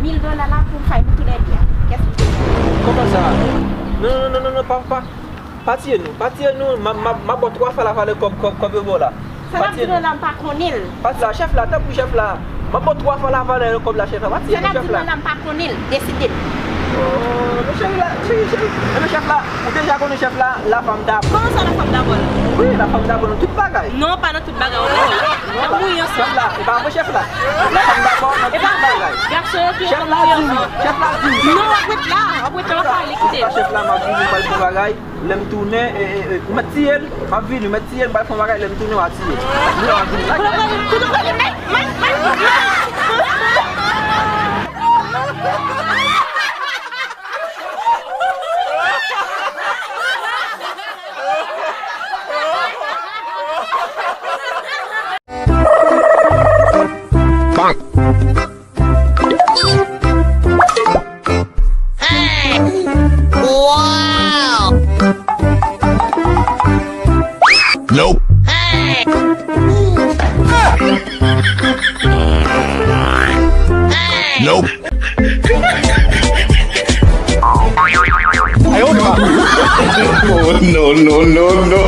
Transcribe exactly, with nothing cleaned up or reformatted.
Mil dola la pou m fè nou toulède a. Kèske... Kòman sa? Non, non, non, non, non, pa, pa, pa tiye nou, pa tiye nou, m a, m a, m a ba w twa fwa la valè kòb, kòb, kòb yo ba w la. Sa n ap di nou la, m pa konnen l. Pa di la, chèf la, tanpri chèf la. M a ba w twa fwa la valè kòb la, chèf la. Pa tiye nou, chèf la. Sa n ap di nou la, m pa konnen l. Deside. Oh, men cheri la, cheri, cheri. Enben chèf la, ou deja konnen chèf la, la fanm dabò. Kòman sa la fanm dabò l? Wi, la fanm dabò nan tout bagay. Non, pa nan tout bagay, ou konnen. Nan bouyon sa. Chèf la, e pa vre chèf la. La fanm dabò nan tout bagay. Gason yo ki yo nan bouyon sa. Chèf la di, chèf la di. Non, w ap ret la, w ap ret la, w ap pale, kite. Chèf la, m ap vini, m pral fè yon bagay. Lè m tounen, e, e, e, ou mèt tiye l, m ap vini, ou mèt tiye l, m pral fè yon bagay, lè m tounen, w a tiye l. Wi, w a vini. Kote w prale, kote w prale, men, men, men. Nope. Nope. Oh, no, no, no, no.